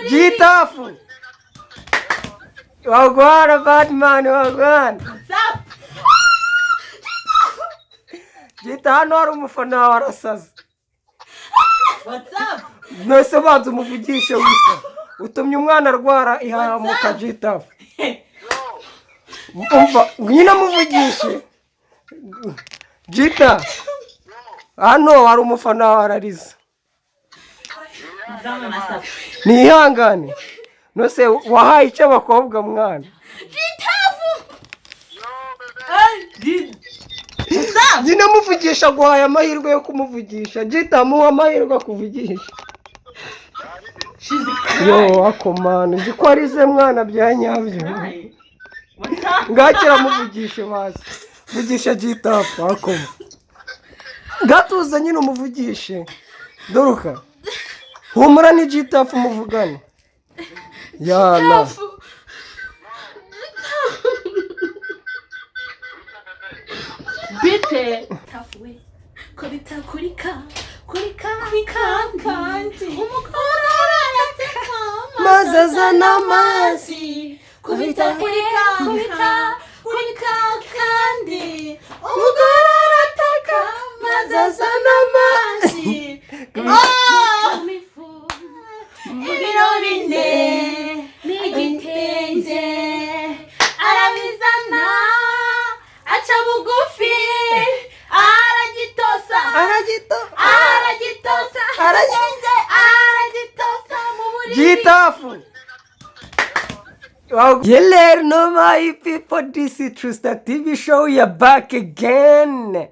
G-Taff, wagwan badman, wagwan. What's up? Gita, hano hari umufana wawe arasaza. What's up? Mwese banza umuvugishe gusa, utumye umwana arwara ihahamuka. G-Taff, umva nyine, muvugishe. Gita, hano hari umufana wawe arariza. Mvamo masaka. Nihangane nose wahaye icyo abakobwa mwana. G-Taff! What's up? Nyine muvugisha, guhaye amahirwe yo kumuvugisha. Gita, muha amahirwe akuvugisha. She's Yo, akomana, uzi ko arize mwana bya nyabyo. crying. What's up? Ngakira, muvugishe basi, vugisha G-Taff, akoma gatuza nyine umuvugishe. Doruka, humura, ni G-Taff, muvugane yana. Taff. Bite? Taff we, kubita kuri ka kuri ka kandi umukobwa arateka. Maze azana amazi. Kubita kuri ka kubita kuri ka kandi umugore arataka maze azana amazi. Ibiro 4 n'igitenge arabizana, aca bugufi, aragitosa. Aragito. Aragitosa. Aragitenge. Aragitosa mu buriri. G-Taff. Hello, no my people, this is True Star TV show, we are back again.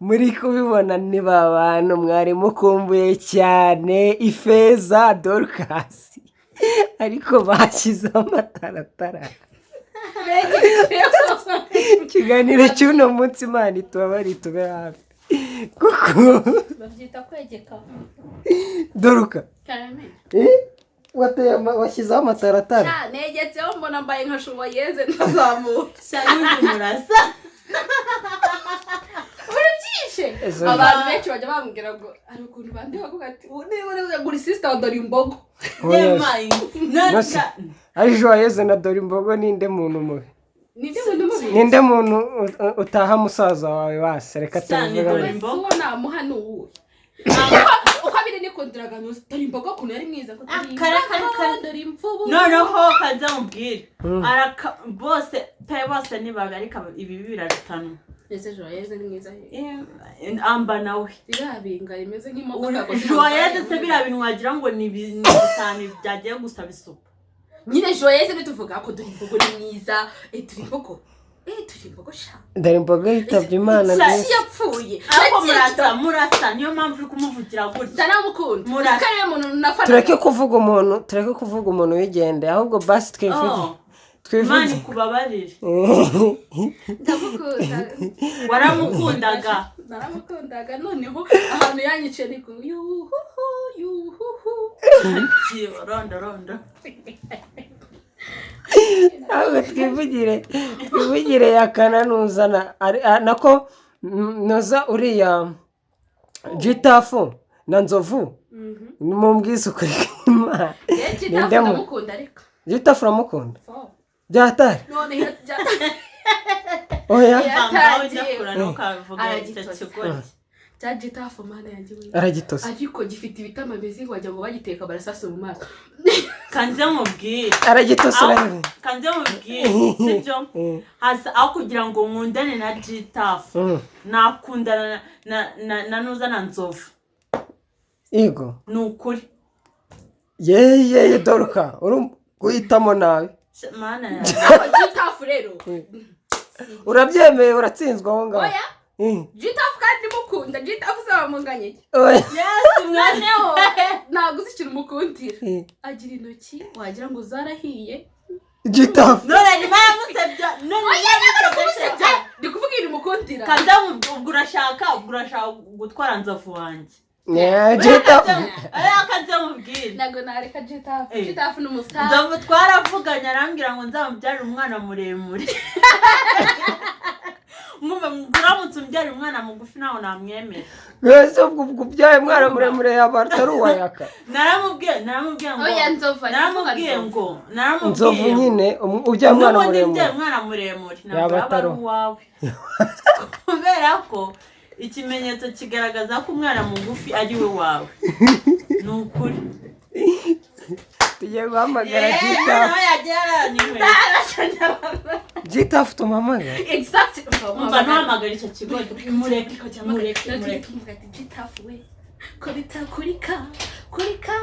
Muri kubibona niba abantu mwari mukumbuye cyane Ifeza Dorcas. Ariko bashyizeho amataratara. Ikiganiro cy'uno munsi, Imana itubabare, tube hafi. Kuko Babyita kwegeka. Doruka. Karame. Eh? Washyizeho amataratara. Negetseho mbona mbaye nka shuwayeze ndazamura. Shanundi murasa. Urabyishe. Abantu benshi bajya bambwira ngo hari ukuntu bandi bavuga ati niba uri guri sister wa dore imbogo. Oya. None Ari Joyeuse na Dore Imbogo, ninde muntu mubi? Ninde muntu mubi? Ninde muntu utaha musaza wawe wase reka Sha, ni tubivuge. Dore Gutya. Imbogo. Uwo namuha ni uwuhe? Uko abiri nikundiraga nuzi dore imbogo ukuntu yari mwiza ko dore Kare, kare, kare. imbogo, dore imvubu. Noneho kaza mubwire. Araka bose pe, bose ni babi, ariko ibibi birarutanwa. Ese Joyeuse ni mwiza he? Amba nawe. Biriya binga rimeze nk'imodoka yakoze Joyeuse impanuka. se biriya bintu wagira ngo ni ibisahani byagiye gusaba isuku. Nyine Joyeuse bituvuga ko dore imbogo ni mwiza, dore imbogo, dore imbogo sha. Dore Imbogo yitabye Imana Sha, mbese. Isi yapfuye. Ariko murasa, murasa, niyo mpamvu uri kumuvugira gutya. Ndanamukunda. Murasa. Kuko ariwe muntu nafanaga. Tureke kuvuga umuntu wigende, ahubwo basi twivuge. Oh, Imana Twivuge. ikubabarire. Ndamukunda. Waramukundaga. Naramukundaga, noneho ahantu yanyiciye ni ku yuhuhu yuhuhu. Rondo rondo. Ahubwo twivugire yakana nuzana nako nuza uriya G-Taff na Nzovu, mumbwize ukuri kw'Imana. G-Taff Ninde ndamukunda ariko. G-Taff uramukunda? Fo. Byatari. None Oya. Ngaho ujya Yatangiye. kura ntukavuge icyo Aragitosa. kigoryi. Cya G-Taff, mana yanjye we. Aragitosa. Ariko gifite ibitama bimeze ngo wagira ngo bagiteka barasasa mu maso. Kanze mubwire. Aragitosa, urabizi. Kanze mubwire, sibyo? Hasa aho kugira ngo nkundane na G-Taff, nakundana na nuza na Nzovu. Yego. Ni ukuri. Yeye Doruka, uri guhitamo nabi. Mana yanjye. G-Taff rero. Urabyemeye, uratsinzwe aho ngaho. Oya. G-Taff kandi mukunda G-Taff uzaba munganye iki? Oya. Yesu mwana. Noneho ntabwo uzi ikintu umukundira. Agira intoki wagira ngo zarahiye. G-Taff. None nyuma yamusebya, none nyuma yamusebya. Ndi kuvuga ibintu umukundira. Kanze ubwo urashaka gutwara Nzovu wanjye. Yeah, G-Taff. Ariya kanze mubwire. Ntabwo nareka G-Taff. G-Taff ni umustar. Nzovu twaravuganye, arambwira ngo nzamubyarire umwana muremure. Mwumva uramutse umbyara umwana mugufi, nawe namwemera. Mbese ubwo ubyaye umwana muremure yaba atari uwayaka? Naramubwiye ngo Oya, Nzovu, ari naramubwiye kuvuga. ngo Nzovu. Naramubwiye Nyine ubyaye umwana n'ubundi muremure mbyaye umwana muremure ntabwo yaba yaba atari ari uwawe, kubera ko ikimenyetso kigaragaza ko umwana mugufi ari we wawe ni ukuri. Tugiye guhamagara Gitafu. Noneho yagiye aranyinywera. Gitafu tumuhamagara. Exactly. Umva, ntuhamagare icyo kigo, mureke, mureke, mureke. Tuvuga ati: "Gitafu we, kubita kuri ka kuri ka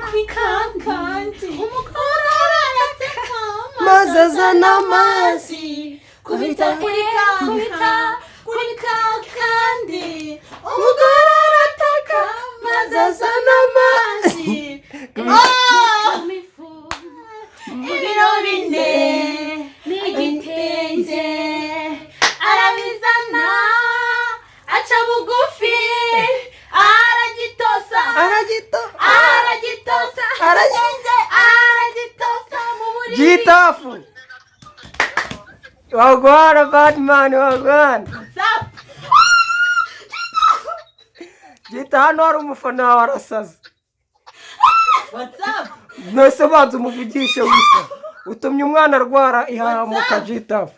kandi Umukobwa araseka maze azana amazi. Kubita kuri ka kubita kuri ka kandi Umugore arataka maze azana amazi. Imifu Ibiro 4 n'igitenge arabizana, aca bugufi, aragitosa. Aragito. Aragitosa. Aragito. Aragitosa mu buriri. Gitafu, wagwan badman, wagwan. Zap. Gita, hano hari umufana wawe arasaza. What's up? Mwese banza umuvugishe gusa, utumye umwana arwara ihahamuka. Gitafu,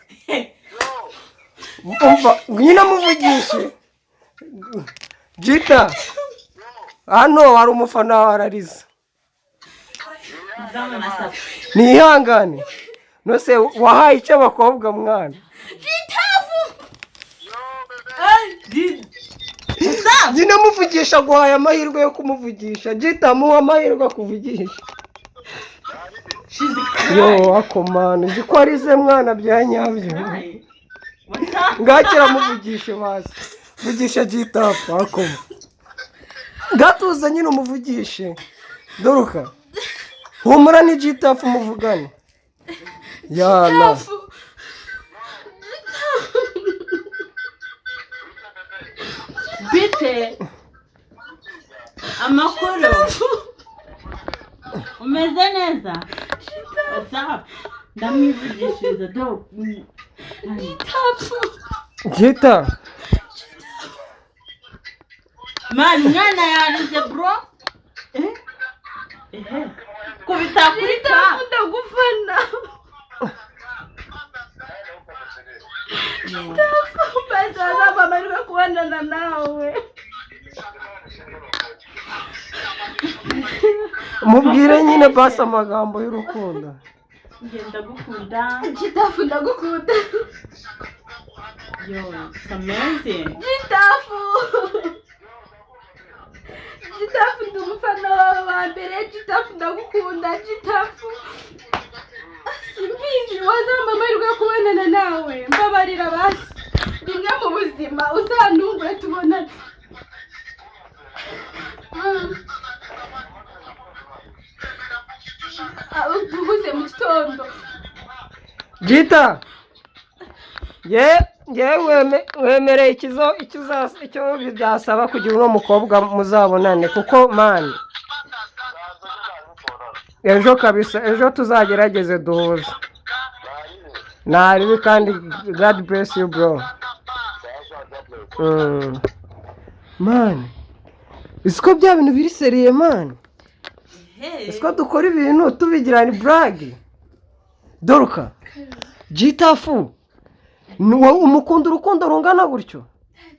umva nyine, muvugishe. Gita, hano hari umufana wawe arariza. Zama na safi. Nihangane nose wahaye icyo abakobwa mwana. Ay, Nyine muvugisha, guhaye amahirwe yo kumuvugisha. Gita, muha amahirwe akuvugisha. She's Yo, akomana, uzi ko arize mwana bya nyabyo. crying. What's up? Ngakira, muvugishe basi, vugisha Gitafu, akoma gatuza nyine umuvugishe. Doruka, humura, ni Gitafu, muvugane yana. Gitafu. Bite? Amakuru? Umeze neza? What's up? Ndamwivugishiriza do. Gitafu. Gita. Man, umwana yarize bro. Eh? Ehe. Kubita kuri ka. Gitafu, ndagufana. Gitafu, basi wazaba amahirwe yo kubonana nawe. Mubwire nyine basi amagambo y'urukundo. Ngenda gukunda. Gitafu, ndagukunda. Yo, it's amazing. Gitafu, Gitafu, ndi umufana wawe wa mbere. Gitafu, ndagukunda. Gitafu, simbizi, wazampa amahirwe yo kubonana nawe. Mbabarira basi rimwe mu buzima uzanungure tubonane. Ah, duhuze mu gitondo. Gita, ye ngewe wemereye ikizo icyo byasaba kugira uno mukobwa muzabonane, kuko man ejo kabisa, ejo tuzagerageze duhuze naribi. Kandi God bless you bro. Man, isiko bya bintu biri sérieux man. Hey. Isiko dukora ibintu tubigira ni blague. Doruka, Gitafu ni wowe umukunda urukundo rungana gutyo?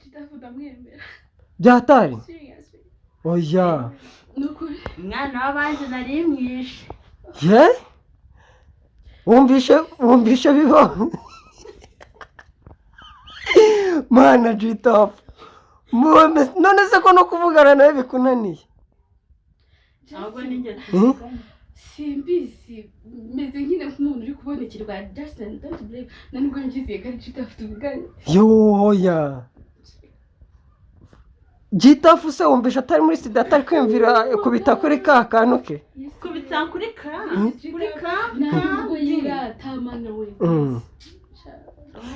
Gitafu, ndamwemera. Byatari. Seriously. Oya. Ni ukuri. Umwana w'abandi nari mwishe. Ye, wumvishe bibaho mana. Gitafu, none se ko no kuvugana nawe bikunaniye? Ahubwo ni njye. Simbizi, meze nyine nk'umuntu uri kubonekerwa. Justin, don't blame, na nubwo mbyizeye ko ari Gitafu tuvuganye. Yoya, Gitafu se wumvishe atari muri sida, atari kwiyumvira kubita kuri ka kantu ke? Kubita kuri ka kuri ka. Ntabwo yirata, mana we.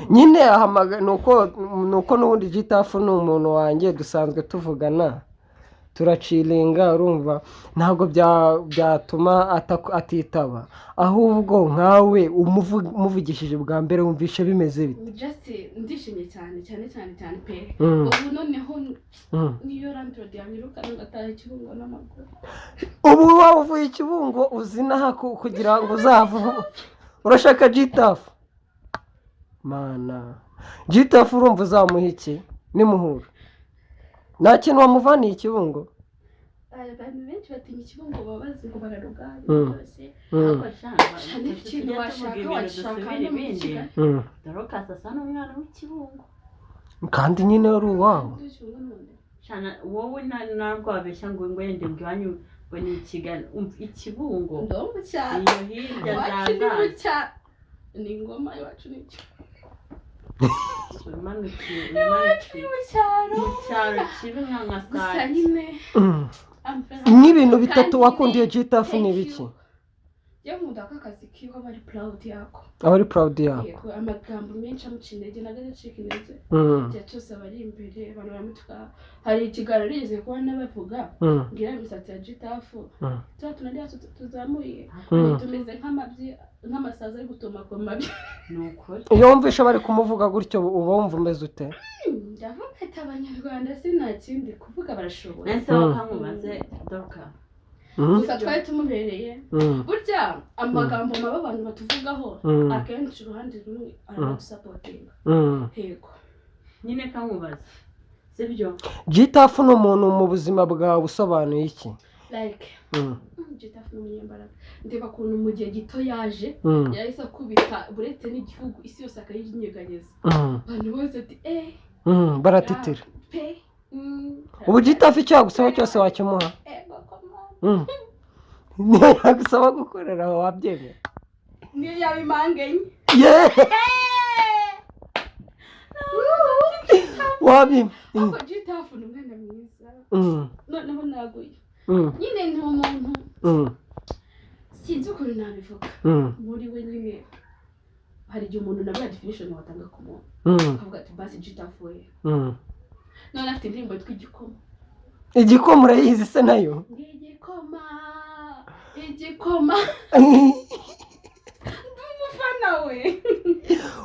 Nyine ahamagara nuko n'ubundi Gitafu ni umuntu wanjye dusanzwe tuvugana. Turachillinga, urumva ntabwo byatuma atitaba. Ahubwo nkawe umuvugishije bwa mbere, wumvishe bimeze bite? Just ndishimye cyane cyane cyane cyane pe. Ubu noneho niyo landlord yanyirukana, ngataha Ikibungo n'amaguru. Ubu waba uvuye Ikibungo uzi inaha kugira ngo uzave urashaka G-Taff. Mana, G-Taff urumva uzamuha iki nimuhura? Nta kintu wamuvaniye Ikibungo? Abantu benshi batinya Ikibungo, baba bazi ngo bararoga byose. Ariko Cyane, ikintu tujya washaka tuvuga ibintu wagishaka dusubira hano muri ibindi. Kigali. Dorcas asa n'umwana w'Ikibungo. Kandi nyine ari uwawe. Ikibungo none. Shana wowe, ntabwo wabeshya ngo yende ngo iwanyu ngo ni i Kigali. Umva, Ikibungo. Ndo mu cyaro. Iyo hirya za Iwacu ni mu Zaza. cyaro, ni Ngoma, iwacu ni icyo. Umanukiye Iwacu ni umanukiye mu cyaro. Mu cyaro kibi nka Gusa Sake. nyine I'm very Nk'ibintu bitatu Kandi wakundiye nyine, G-Taff ni thank ibiki? you. Njye nkunda ko akazi kiwe aba ari proud yako. Aba ari proud yako. Yego, amagambo menshi amuca intege ntabwo ajya acika intege. Igihe cyose aba ari imbere, abantu baramutuka. Hari ikiganiro nigeze kubona bavuga ngira imisatsi ya G-Taff, tuba tunariya tuzamuye, tumeze nk'amabyi, nk'amasazi ari gutuma ku mabyi. Ni ukuri. Iyo wumvishe bari kumuvuga gutyo, uba wumva umeze ute? Ndavuga ati abanyarwanda si nta kindi kuvuga, barashoboye. Nese wakankubaze, Dorcas. Gusa twari tumubereye. Burya amagambo mabi abantu batuvugaho, akenshi uruhande rumwe aradusupportinga. Yego. Nyine kankubaze, sibyo? G-Taff ni umuntu mu buzima bwawe usobanuye iki? Like, G-Taff ni umunyembaraga. Ndeba ukuntu mu gihe gito yaje, yahise akubita buretse n'igihugu, isi yose akayinyeganyeza. Abantu bose ati eh. Baratitira. Pe. Ubu G-Taff icyo yagusaba cyose wakimuha? Ego koma. Niyo yagusaba gukorera aho, wabyemera? Niyo yaba impanga enye. Yeee, wabyemera. Ariko G-Taff ni umwana mwiza. Noneho naguye nyine ni umuntu, sinzi ukuntu nabivuga. Muri we nyine hari igihe umuntu nabura definition watanga ku muntu, akavuga ati basi G-Taff we. None afite indirimbo yitwa Igikoma. Igikoma urayizi se nayo? Igikoma, igikoma, ndi umufana we.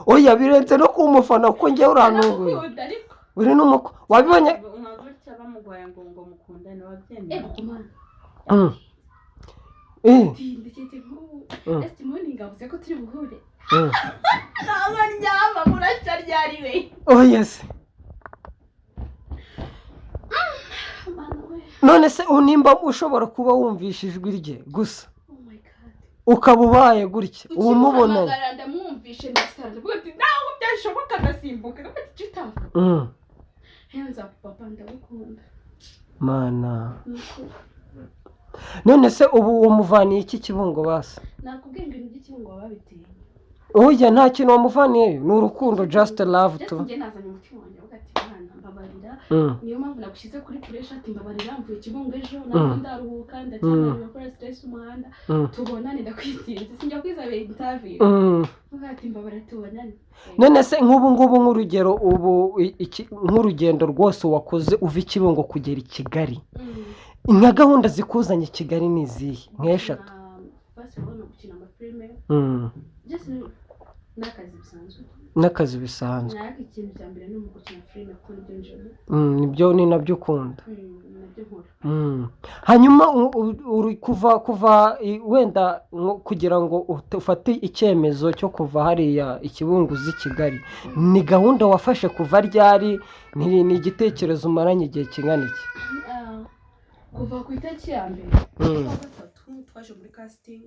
Oya, birenze no kuba umufana, kuko njyewe urantunguye. Ndamukunda ariko. Uri n'umuko wabibonye. Nka gutya bamugoye ngo mukundane, wabyemera? Ego kumana. Ndekete nk'ubu ese morning avuze ko turi buhure, ntabwo ndyama, muracya ryari we? Oh yes. Mana we. None se nimba ushobora kuba wumvisha ijwi rye gusa, Oh my God. ukaba ubaye gutya, uba umubonanye? Ukimuhamagara ndamwumvishe, ndasara, ndavuga ati ntabwo byashoboka, ndasimbuka, ndavuga ati G-Taff, hands up papa, ndagukunda. Mana. Ni ukuri. None se ubu wamuvaniye iki Kibungo basi? Nakubwiye ngo ibintu by'Ikibungo baba babiteye. Oya, nta kintu wamuvaniyeyo, ni urukundo, just love Just tu. njye nazanye umutima wanjye, avuga ati mwana mbabarira, niyo mpamvu nagushyize kuri pressure, ati mbabarira, mvuye Kibungo ejo, ntabwo ndaruhuka, ndacyananiwe gukora stress y'umuhanda, tubonane ndakwinginze, sinjya kwizabera interview. Avuga ati mbabarira tubonane. None se nk'ubu ngubu, nk'urugero ubu nk'urugendo rwose wakoze uva i Kibungo kugera i Kigali, nka gahunda zikuzanye i Kigali ni izihe, nk'eshatu? First of all, ni ugukina amafilime, just n'akazi bisanzwe. N'akazi bisanzwe. Ariko ikintu cya mbere ni mu gukina filime, kuko nibyo njemo. Nibyo, ni nabyo ukunda. Nabyo nkora. Hanyuma uri kuva wenda kugira ngo ufate icyemezo cyo kuva hariya Ikibungo uzi i Kigali, ni gahunda wafashe kuva ryari? Ni igitekerezo umaranye igihe kingana iki? Ah, kuva ku itariki ya mbere z'ukwa gatatu twaje muri casting,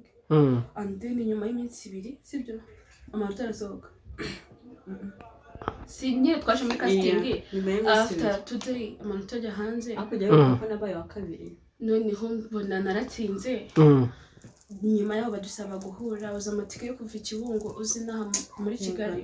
and then nyuma y'iminsi 2, sibyo, amanota arasohoka. Si nyine twaje muri casting, Nyuma y'iminsi 2. After today amanota ajya hanze. Hakurya y'uko ko nabaye wa kabiri. Noneho mbona naratsinze. Nyuma yaho badusaba guhura. Uza amatike yo kuva i Kibungo uzi inaha muri Kigali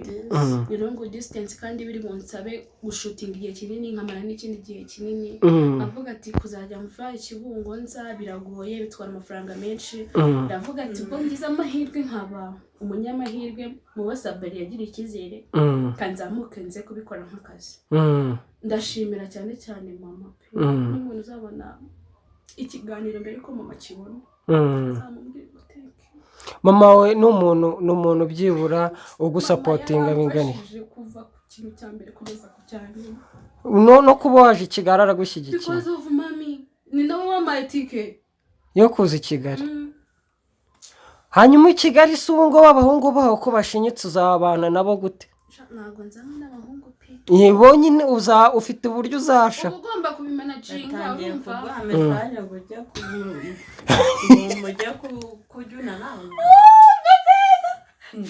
ni long distance, kandi biri bunsabe gushootinga igihe kinini, nkamara n'ikindi gihe kinini. Avuga ati kuzajya mva i Kibungo nza biragoye, bitwara amafaranga menshi. Ndavuga ati ubwo ngize amahirwe nkaba umunyamahirwe mu bo Saberi yagiriye icyizere, kanzamuke nze kubikora nk'akazi. Ndashimira cyane cyane mama pe. N'umuntu uzabona ikiganiro mbere ko mama akibona, azamubwire guteka. Mama we ni umuntu byibura ugusupportinga bingana iki? Yaramfashije kuva ku kintu cya mbere kugeza ku cya nyuma. No kuba waje i Kigali aragushyigikiye? Because of mami, ni nawe wampaye tike. Yo kuza i Kigali. Hanyuma i Kigali si ubu ngubu abahungu baho ko bashinyitse, uzabana nabo gute? Sha, ntabwo nzanywe n'abahungu pe. Bonyine uza ufite uburyo uzasha. Uba ugomba kubimanaginga. Batangiye Urumva? kuguha message ngo ujye ngo mujye kujyuna nawe.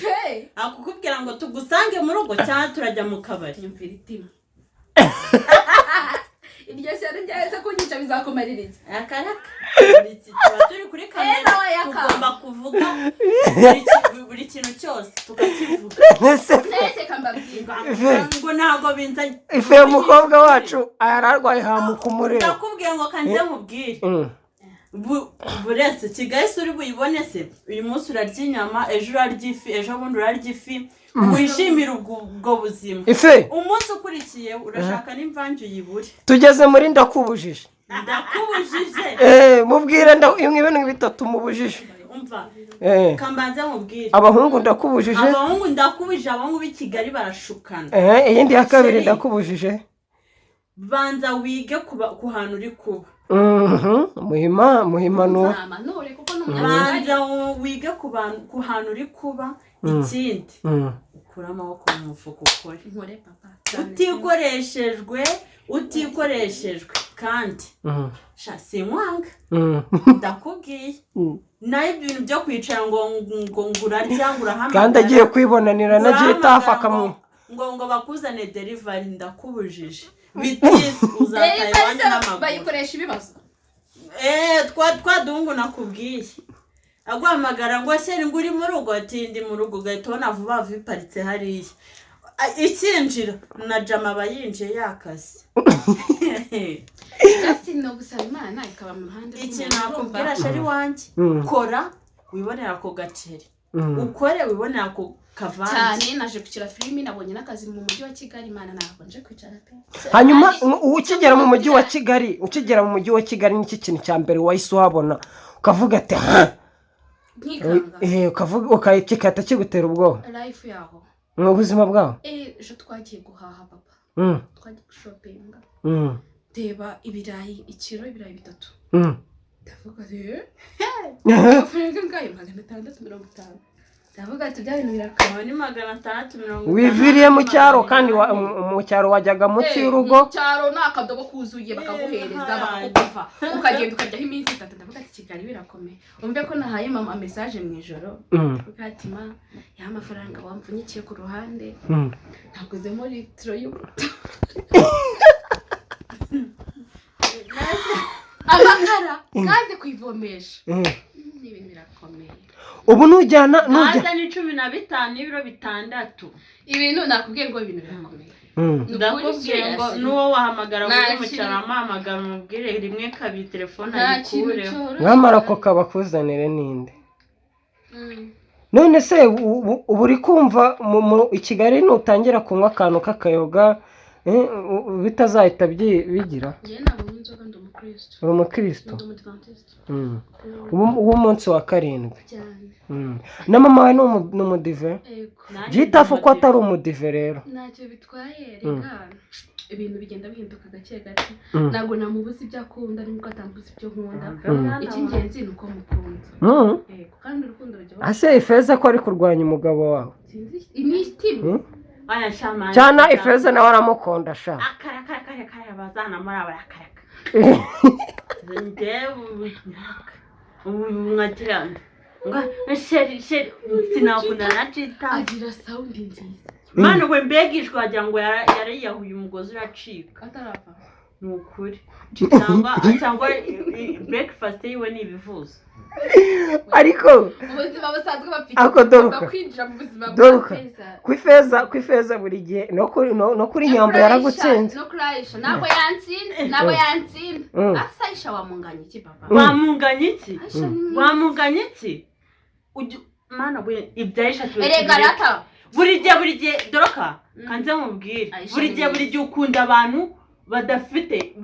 Pe. Akukubwira ngo tugusange mu rugo cyangwa turajya mu kabari. Nyumvira itima iryo shyari ryahise kunyica, bizakumarira iki? Akaraka tuba turi kuri kamera. Eza we yaka. Tugomba kuvuga buri kintu cyose tukakivuga. Ese Nese kambabwira. Ife. Ngo ntabwo binzanye. Ife, umukobwa wacu ararwaye hamuka umuriro. Ndakubwiye ngo kanze mubwire. Buretse Kigali se uri buyibone se? Uyu munsi urarya inyama, ejo urarya ifi, ejo bundi urarya ifi, wishimire ubwo buzima. Ife. Umunsi ukurikiye urashaka n'imvange uyibure. Tugeze muri ndakubujije. Ndakubujije. Mubwire ibintu bitatu mubujije. Umva. Kambanze mubwire. Abahungu ndakubujije. Abahungu ndakubujije, abahungu b'i Kigali barashukana. Iyindi ya kabiri? Chérie. Ndakubujije. Banza wige kuba ku hantu uri kuba. Muhima, muhima nuwo. Ntamanure kuko ni umunyakigali. Banza wige ku hantu uri kuba. Ikindi, ukure amaboko mu mufuka ukore. Nkore papa. Utikoresheje, utikoresheje kandi sha sinkwanga. Ndakubwiye. Naho ibintu byo kwicara ngo urarya, ngo urahamagara, Kandi agiye kwibonanira na Gitafu urahamagara akamu ngo bakuzane delivery, ndakubujije, bitisi uzataha iwanyu n'amaguru. Bayikoresha ibibazo. Eee, twa duhungu nakubwiye, aguhamagara ngo chérie, ngo uri mu rugo? Ati ndi mu rugo, ugahita ubona vuba vuba iparitse hariya. Ikinjira na jama aba yinjiye yakaze. Just ni ugusaba Imana ikaba mu ruhande Ikintu rw'umuntu. nakubwira, chérie wanjye, kora wibonera ako gaceri, ukore wibonera ako kavange. Cyane, naje gukina filimi, nabonye n'akazi mu mujyi wa Kigali. Imana, ntabwo nje kwicara pe. Hanyuma ukigera mu mujyi wa Kigali, ukigera mu mujyi wa Kigali, niki kintu cya mbere wahise uhabona ukavuga ati ha? Nkikanga. Ukavuga kigahita kigutera ubwoba? Life yaho. Mu buzima bwawe. Ejo twagiye guhaha papa. Twagiye gushopinga. Reba ibirayi, ikiro ibirayi bitatu. Ndavuga rero amafaranga ngayo 650, ndavuga ati bya bintu birakaba. Aho ni 650. Wiviriye mu cyaro kandi mu cyaro wajyaga munsi y'urugo. Mu cyaro ni akadobo kuzuye bakaguhereza, bakakugufa, ukagenda ukaryaho iminsi 3. Ndavuga ati Kigali birakomeye. Umve ko nahaye mama message mu ijoro. Mvuga ati ma, ya mafaranga wamfunyikiye ku ruhande, naguzemo litiro y'ubuto, amakara, gaze kuyivomesha. Ni ibintu birakomeye. Ubu nujyana Gaze ni 15 n'ibiro 6. Ibintu nakubwiye ngo ibintu birakomeye. Ni ukuri. Ndakubwiye ngo Serious. n'uwo wahamagara Nta uri mu kintu- cyaro, amuhamagara umubwire rimwe kabiri telefone Nta kintu ayikureho. cyoroshye. Mwamara ko kabakuzanire ninde? None se ubu uri kumva i Kigali nutangira kunywa akantu k'akayoga, bitazahita bigira? Njyewe ntabwo nywa inzoga, ndi umukristo. Uri umukristo? Ndi umudivantiste. Ubu umunsi wa karindwi. Cyane. Na mama we ni umudive? Yego. Byitafu ko atari umudive rero. Ntacyo bitwaye rega, ibintu bigenda bihinduka gake gake. Ntabwo namubuza ibyo akunda nubwo atambuza ibyo nkunda. Icy'ingenzi ni uko mukunda. Yego, kandi urukundo rujyaho. Ase Ifeza ko ari kurwanya umugabo wawe? Sinzi, ni itima. Aya shamani. Cyana Ifeza nawe aramukunda sha. Akaraka bazanamara barakaraka. Njyewe ubu nkagira ngo chérie, chérie, sinakunda na cita. Agira sound nziza. Mwana we, mbega ijwi, wagira ngo yariyahuye umugozi uracika. Atarapfa. Ni ukuri, cyangwa breakfast yiwe ni ibivuzo. Ariko Ubuzima busanzwe bafite Ako Doruka. kwinjira mu buzima bwa Doruka. Feza. Ku ifeza buri gihe no kuri Nyambo yaragutsinze. No kuri Aisha ntabwo yantsinze, ntabwo yantsinda. Asa Aisha wamunganya iki, papa? Wamunganya iki? Aisha ni mwiza. Wamunganya iki? Mana we, ibya Aisha tuba Erega tubireke. rata. Buri gihe Doroka, kanze mubwire. Aisha Buri ni gihe, mwiza. buri gihe ukunda abantu badafite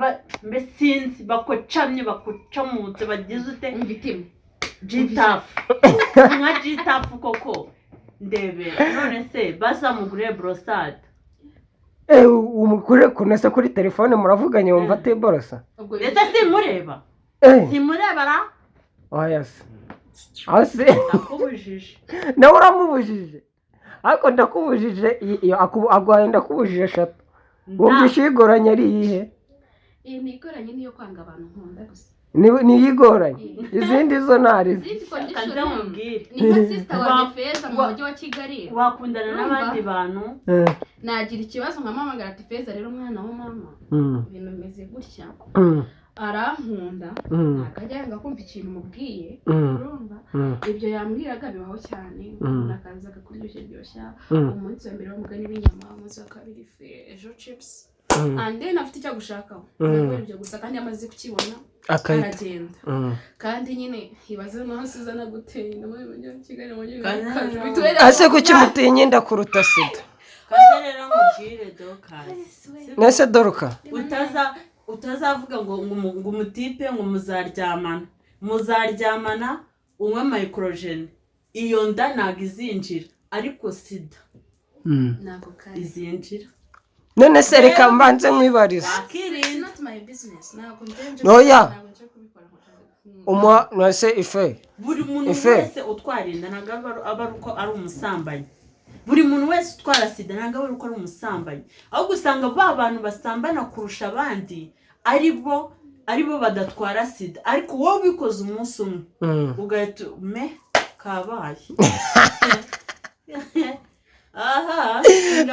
mbese sinzi, bakocamye, bakocamutse, bagize ute? Umva itima. Jitafu nka jitafu koko, ndebera. None se bazamugurire borosade? Eh, umukure kunese kuri telefone muravuganye, wumva atiborosa? Ubwo Ndetse simureba. Simureba ra. Oya se, aho se? Ndakubujije. Nawe uramubujije, ariko ndakubujije iyo aguhaye, ndakubujije eshatu, wumvishe iyigoranye ari iyihe? Iyi ni igoranye, niyo kwanga abantu nkunda gusa. Ni iyigoranye, izindi zo ntarizo. Izindi Kanze condition mubwire. ni nka sister wanjye Feza mu mujyi wa Kigali. Wakundana Urumva? n'abandi bantu. Nagira ikibazo nkamuhamagara ati: "Feza rero, mwana wa mama, ibintu bimeze gutya." Arankunda, ntabwo ajya yanga kumva ikintu mubwiye. Urumva, ibyo yambwiraga bibaho cyane. Umuntu akaza akakuryoshya ryoshya, umunsi wa mbere w'umugani w'inyama, umunsi wa kabiri ife, ejo chips, and then afite icyo agushakaho. Ntabwo ari ibyo gusa, kandi iyo amaze kukibona akahita aragenda. Kandi nyine ibaze naho Suzana guteye inda muri mujyi wa Kigali, mu mujyi wa Kandi Kigali. Ase kuki mutinya inda kuruta sida? Kandi rero mubwire, Dokasi. Nese Doruka? Utazavuga ngo umutipe ngo muzaryamana, muzaryamana unywe Microgynon, iyo nda ntabwo izinjira, ariko sida Ntabwo kare. izinjira. None se reka mbanze nkwibarize. Wakirinda. It's not my business, ntabwo nje Oya. ntabwo nje kubikora. Umuha none ife? Buri muntu Ife. wese utwara inda ntabwo aba ari uko ari umusambanyi. Buri muntu wese utwara sida ntabwo aba ari uko ari umusambanyi, ahubwo usanga ba bantu basambana kurusha abandi ari bo badatwara sida, ariko wowe ubikoze umunsi umwe ugahita me kabaye aha.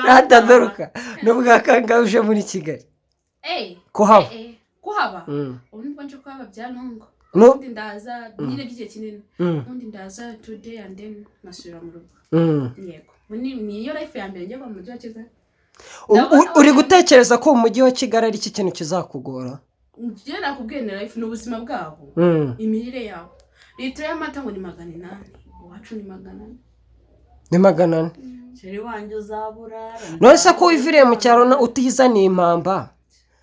Rata Doruka, n'ubwa kangahe uje muri Kigali? Eh, Kuhaba. Kuhaba? Ubu nibwo nje kuhaba bya nongo. No. Ubundi ndaza nyine by'igihe kinini. Ubundi ndaza today and then nkasubira mu rugo. Yego. Ubu niyo life ya mbere njya mu mujyi wa Kigali. Uri gutekereza ko mu mujyi wa Kigali ari iki kintu kizakugora? Njye nakubwiye, ni life, ni ubuzima bwabo. Imirire yabo. Litiro y'amata ngo ni 800. Iwacu ni 400. Ni 400. Chéri wanjye, uzaburara. None se ko wiviriye mu cyaro utizaniye impamba?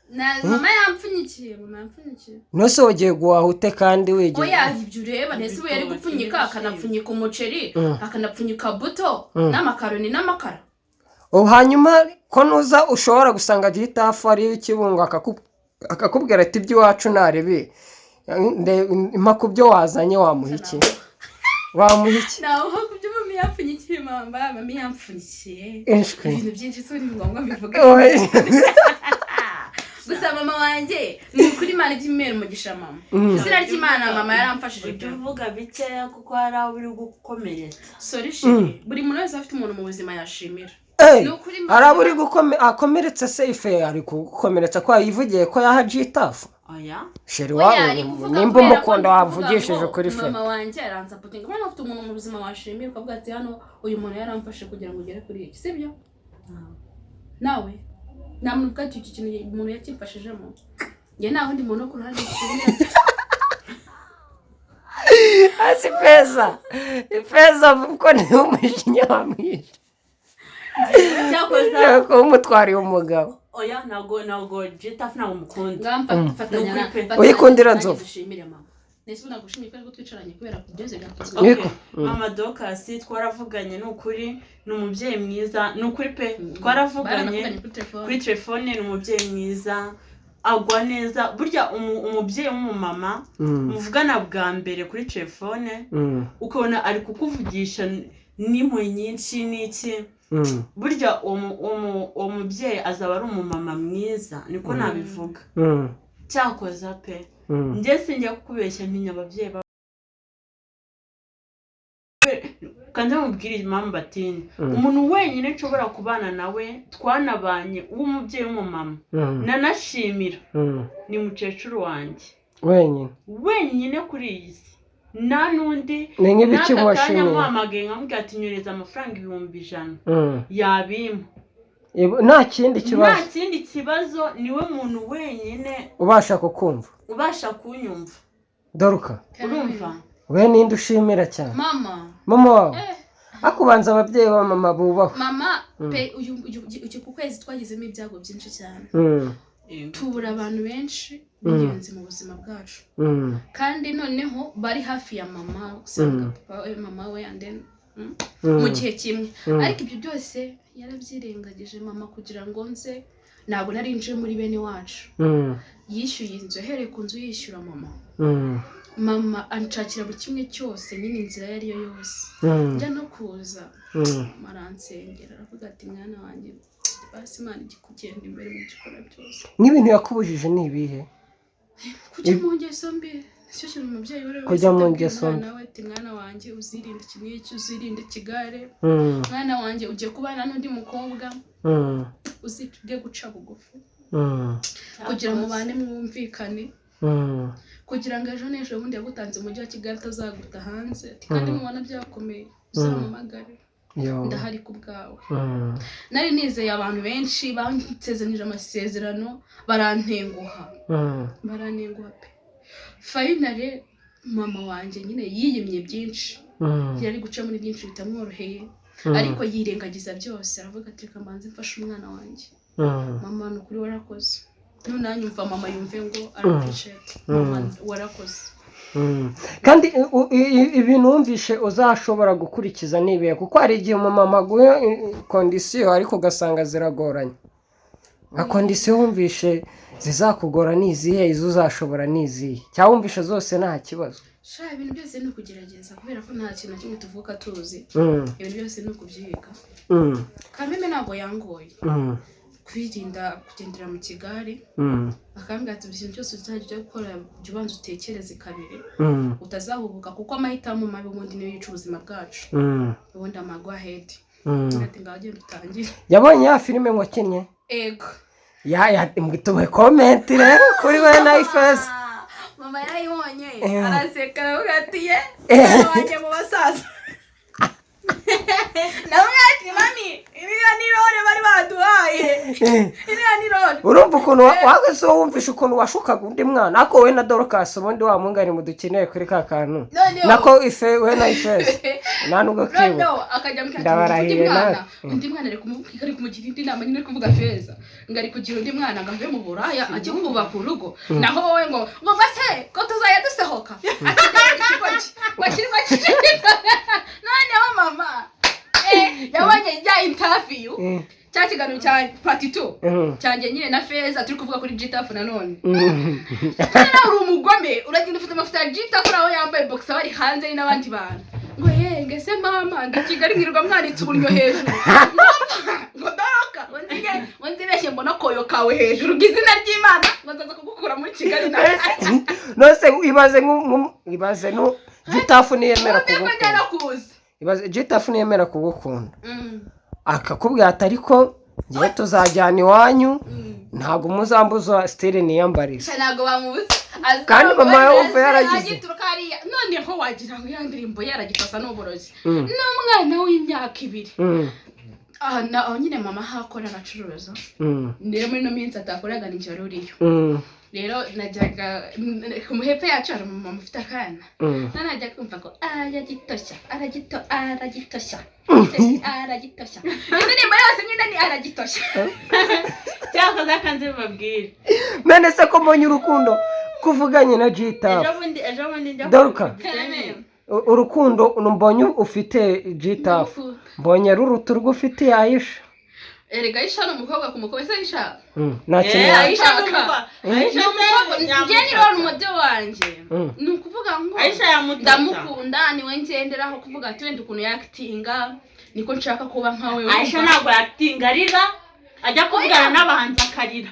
Na mama yampfunyikiye, mama yampfunyikiye. None se wagiye guhaha ute kandi wigeze? Oya, ibyo ureba ntese ubu yari gupfunyika, akanapfunyika umuceri, akanapfunyika buto n'amakaroni n'amakara. Ubu hanyuma ko nuza ushobora gusanga gitafu ariyo ikibungo, akakubwira ati: "Iby'iwacu ntarebi mpa ku byo wazanye," wamuha iki? Wamuha iki? Naho ku byo mama yampfunyikiye, mama yampfunyikiye Ishwi. ibintu byinshi, si ni ngombwa mbivuge. Oya. Gusa mama wanjye, ni ukuri Imana ijya imera umugisha mama. Izina ry'Imana, mama yaramfashije Ujya pe. uvuga bikeya kuko hari aho uri gukomeretsa. Sorry chéri, buri muntu wese afite umuntu mu buzima yashimira. Ni ukuri Hari abo uri akomeretse se? Ife ari gukomeretsa ko yivugiye ko yaha jitafu? Oya. Chéri Oya, wawe, ari kuvuga nimba kubera ko umukunda ndi kuvuga wavugishije ngo ukuri fe. Mama wanjye aransupportinga. Kubera ufite umuntu mu buzima washimira, ukavuga ati: "Hano uyu muntu yaramfashe kugira ngo ugere kuri iki," sibyo? Nawe nta muntu uvuga ati: "Iki kintu umuntu yakimfashijemo." Njye nta wundi muntu wo ku ruhande nshimira. Hasi Ifeza, Ifeza kuko niwe umujinya wamwishe. Cyakoze Kuba umutwariye umugabo. Oya, ntabwo jitafu ntabwo mukunda. Ngafatanya. Ni ukuri pe. Uyikundira Nzovu. Dushimire mama. Nese ubu nagushimiye ko ariko twicaranye kubera byose byakozwe. Okay. Niko. Mama Dokasi twaravuganye, ni ukuri ni umubyeyi mwiza, ni ukuri pe, twaravuganye. Baranavuganye kuri telefone. Kuri telefone, ni umubyeyi mwiza, agwa neza. Burya umubyeyi w'umumama muvugana bwa mbere kuri telefone, ukabona ari kukuvugisha n'impuhwe nyinshi n'iki, burya uwo mubyeyi azaba ari umumama mwiza, niko nabivuga. Cyakoza pe, njye sinjya kukubeshya, ntinya ababyeyi ba. Kanze mubwire impamvu batinya. Umuntu wenyine nshobora kubana nawe, twanabanye, w'umubyeyi w'umumama, nanashimira, ni mukecuru wanjye. Wenyine? Wenyine kuri iyi si, nta n'undi. Ni nk'ibiki N'aka kanya washimiye? muhamagaye nkamubwira ati: "Nyohereza amafaranga 100,000," yabimpa. Nta kindi Nta kibazo? kindi kibazo. Niwe muntu wenyine ubasha kukumva. Ubasha kunyumva. Doruka. Urumva? We ninde ushimira cyane? Mama. Mama wawe? Eh. Akubanza ababyeyi ba mama bubahwe. Mama pe, uyu ku kwezi twagizemo ibyago byinshi cyane, tubura abantu benshi b'ingenzi mu buzima bwacu, kandi noneho bari hafi ya mama, usanga papa we, mama we, and then mu gihe kimwe. Ariko ibyo byose yarabyirengagije mama kugira ngo nze. Ntabwo nari nje muri bene wacu. Yishyuye inzu, yahereye ku nzu yishyura mama. Mama anshakira buri kimwe cyose nyine, inzira iyo ari yo yose. Njya no kuza, mama aransengera, aravuga ati: "Mwana wanjye, basi Imana ijya ikugenda imbere mu byo ukora byose." Nk'ibintu yakubujije ni ibihe? Kujya mu ngeso mbi. Nicyo kintu umubyeyi uwo ari we wese Kujya mu atabwira ngeso mbi. umwana we, ati: "Mwana wanjye, uzirinde iki n'iki, uzirinde ikigare. Mwana wanjye, ugiye kubana n'undi mukobwa, uzige guca bugufi kugira mubane mwumvikane, kugira ngo ejo n'ejo bundi yagutanze umujyi wa Kigali atazaguta hanze." Ati: "Kandi mubona byakomeye, uzampamagare, Yo. ndahari ku bwawe." Nari nizeye abantu benshi, bansezeranyije amasezerano, barantenguha, barantenguha pe. Finally mama wanjye nyine yiyimye byinshi, yari guca muri byinshi bitamworoheye, ariko yirengagiza byose, aravuga ati: "Reka mbanze mfashe umwana wanjye." Mama, ni ukuri warakoze. Nunanyumva mama yumve ngo arappreciate. Mama, warakoze. Kandi ibintu wumvishe uzashobora gukurikiza ni ibihe? Kuko hari igihe umumama aguha condition, ariko ugasanga ziragoranye. Nka condition wumvishe zizakugora ni izihe? Izo uzashobora ni izihe? Cyangwa wumvishe zose nta kibazo? Sha, ibintu byose ni ukugerageza, kubera ko nta kintu na kimwe tuvuka tuzi. Ibintu byose ni ukubyiga. Kameme ntabwo yangoye kwirinda kugendera mu kigare, akambwira ati: "Buri kintu cyose uzajya ujya gukora, jya ubanza utekereze kabiri, utazahubuka, kuko amahitamo mabi ubundi niyo yica ubuzima bwacu." Ubundi amago ahead. Ati: "Ngaho genda utangire." Yabonye ya filime wakinnye? Ego. Ya, tuwe comment rero kuri we na Ifeza. Mama yarayibonye, araseka, aravuga ati: "Ye, mwana wanjye mu basaza." Nawe ati: "Mami, iriya ni role bari baduhaye, iriya ni role." Urumva ukuntu wageze, wumvishe ukuntu washukaga undi mwana, ariko wowe na Dorcas ubundi wa mungani mudukeneye kuri ka kantu. Noneho nako ife, we na Ifeza nta nubwo kibuka. Noneho akajya mu Ndabarahiye undi mwana, nawe. undi mwana ari kumugira indi nama nyine, ari kuvuga Feza ngo ari kugira undi mwana ngo ave mu buraya ajye kubaka urugo, naho wowe ngo mbese ko tuzajya dusohoka, akigera ikigo cye ngo kirimo kicika. Noneho mama yabonye ya interview, cya kiganiro cya part 2 cyanjye nyine na Feza, turi kuvuga kuri Gitafu nanone. Nawe uri umugome, uragenda ufite amafoto ya Gitafu nawe yambaye boxer, bari hanze n'abandi bantu, ngo ye, ngo ese mama, ngo i Kigali mwirirwa mwanitse ubunnyo hejuru, ngo doroka, ngo nzige, ngo nzibeshye mbona koyo kawe hejuru, ngo izina ry'Imana, ngo nzaza kugukura muri Kigali nawe. Nose ibaze ibaze nu Gitafu niyemera Wumve ko njya kugukunda. No kuza. Ibaze Gitafu niyemera kugukunda, akakubwira ati: "Ariko ngewe tuzajyana iwanyu, ntabwo muzambuza style niyambariza." Sha, ntabwo bamubuza. Kandi mama we wumva yaragize. Agituruka hariya, noneho wagira ngo ya ndirimbo yaragifasa n'uburozi, n'umwana w'imyaka 2. Aha aho nyine mama aho akora aracuruza. Rero muri ino minsi atakoraga, ni wari uriyo. Rero najyaga ku muhepfo yacu, hari umumama ufite akana. None najya kumva ngo aragitoshya, aragito, aragitoshya, aragitoshya. Indirimbo yose nyine ni aragitoshya. Cyakoze akanze babwire. None se ko mbonye urukundo kuvuganye na Ejo Gitafu? bundi, ejo bundi njya Doruka. ku Gisenyi. Urukundo mbonye ufite Gitafu, mbonye ruruta urwo ufitiye Ayisha. Erega Ayisha ni umukobwa ku mukobwa. Ese Ayisha Nta kintu Aisha ni umukobwa. Aisha ni umukobwa. se Njye ni role model wanjye. Ni ukuvuga ngo Aisha yamututsa. ndamukunda, niwe ngenderaho kuvuga ati wenda ukuntu yakitinga niko nshaka kuba nkawe. Aisha ntabwo yatinga, arira, ajya kuvugana n'abahanzi akarira.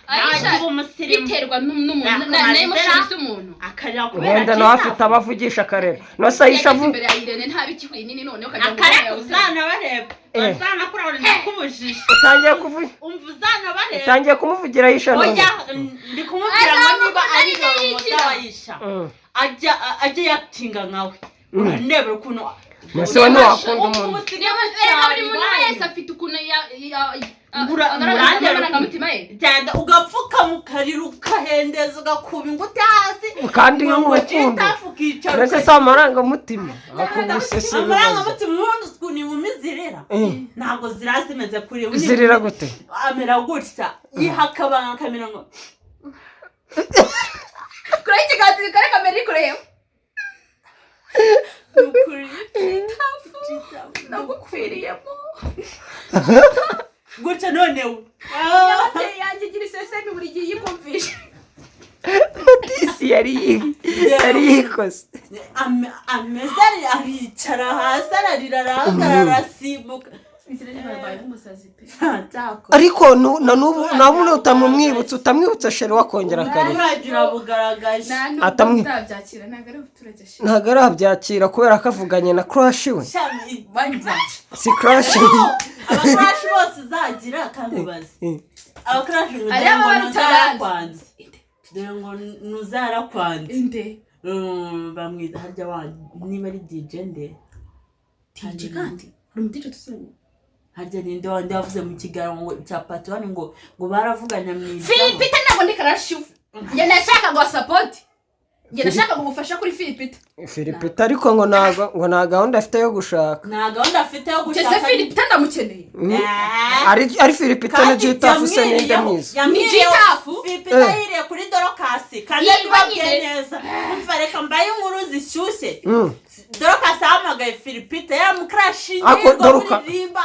Aisha, Nawe umusirimu biterwa n'umuntu Yakumaze na emotion z'umuntu. Akarira kubera Wenda nawe afite abavugisha akarera nose Aisha Yageze avu imbere ya Irene nta biki nini, none ukajya ngo akareka yabuze. Uzanabareba. Eh. Bazanakurabona, ndakubujije. Utangiye kuvuga. Umva, uzanabareba. Utangiye kumuvugira Aisha none. Oya, ndi kumubwira ngo niba ari Azamukunda. roromoda wayisha, ajya yatinga nkawe, uranebera ukuntu. Mbese we ntiwakunda Ubu umuntu? usigaye Erega buri muntu cyane. wese afite ukuntu Murangira agaragaza amarangamutima ye. Genda ugapfukama, ukarira, ugahendeza, ugakuba inguti hasi. Kandi ngo nk'urukundo Gitafu ukicara. Mbese si amarangamutima akugusesa ibibazo? Amarangamutima, ubundi ukuntu inkumi zirira, ntabwo zira zimeze kuri Zirira gute? Amera gutya, yiha akabanga, akamera ngo Kure y'ikiganza, kare kamera iri kureba. Ni ukuri. Nagukwiriyemo. Gutya noneho. Ababyeyi yanjye igira isesemi buri gihe iyo ikumvisha. Disi yari yikoze. Ameze aricara hasi, ararira, arahagarara, arasimbuka. Cyakora. Ariko na n'ubu nawe utamwibutsa chéri we, akongera akarira. Uragira bugaragaje. Nta nubwo utabyakira, ntabwo ari ubuturage shira. Ntabwo arabyakira kubera ko avuganye na crush we. Si crush? Abacrush bose uzagira, kandi ubaze abacrush ngo Hariho dore ngo ababa ntuzarakwanze, dore ngo ntuzarakwanze. Inde? Bamwita harya wa niba ari DJ nde? DJ kandi hari umuDJ tuziranye. Harya ninde wandi wavuze mu kiganiro ngo cya Patuwani ngo baravuganye mu Philipita, ntabwo ndi crush we. Njye nashaka ngo support, njye nashaka ngo ubufasha kuri Philipita. Philipita, ariko ngo ntago ngo nta gahunda afite yo gushaka. Nta gahunda afite yo Ngeze gushaka. Philipita ndamukeneye. Ari Philipita na Gitafu se, ninde mwiza? Ni Gitafu? Philipita Eh. yiriye kuri Dorokasi kandi Yiriwe ntibabwiye nyine. neza. Umva, reka mbaye inkuru zishyushye. Dorokasi ahamagaye Philipita yaramucrushinze Ako kuririmba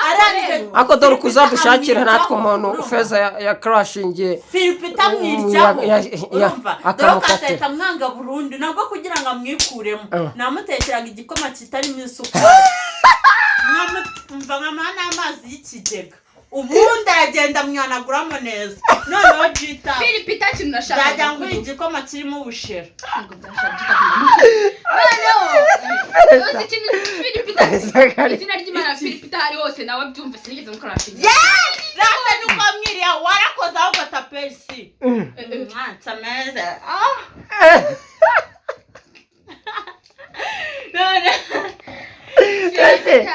arangije. Ako dore uko uzadushakira natwe umuntu Urumva? Feza ya crushingiye. Philipita amwiryaho. Urumva, Dorokasi Akamukatira. ahita amwanga burundu. Nabwo kugira ngo amwikuremo, namutekeraga igikoma kitarimo isukari, umva, nkamuha n'amazi y'ikigega, ubundi aragenda amwanaguramo neza. Noneho jita Philipita, ikintu nashakaga nzajya nguha igikoma kirimo ubushera. Ntabwo byashaka. Noneho uzi ikintu Philipita, izina ry'Imana, Philipita hari hose nawe abyumve, sinigeze mucrushinga. Rata nuko wamwiriye, warakoze ahubwo tapesi nsameze none. Ese,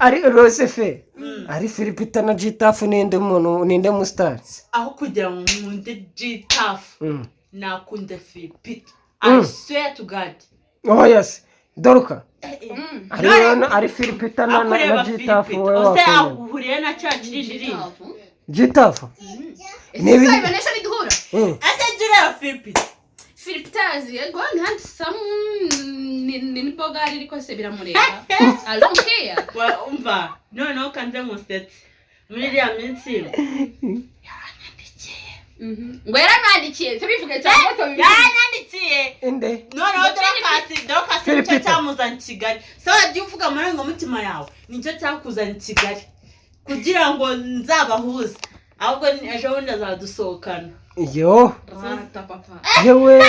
ari Rosefe, ari Philipita na Gitafu, ninde muntu, ninde musitari? Aho kugira ngo nkunde Gitafu, nakunda Philipita, I swear to God. Oh yes, Doruka, ari ari Philipita na Akureba Gitafu, Philipita wowe use wakunda ahuriye na cya kiririri. Gitafu? Ese tuzabibonesha niduhura? Ese jya ureba Philipita. Philipita yego, ni handsome, ni bogari, ariko se biramureba? I don't care. Umva, noneho kanze musetse, muri iriya minsi yaranyandikiye. Ngo yaramwandikiye se? Bivuge cyangwa se bivuge. Yaranyandikiye. Inde? Noneho Dorokasi nicyo Philipita. cyamuzanye i Kigali. Se wagiye uvuga amarangamutima yawe, nicyo cyakuzanye i Kigali kugira ngo nzabahuze. Ahubwo ejo bundi azadusohokana. Yo. Rata papa. Yewe,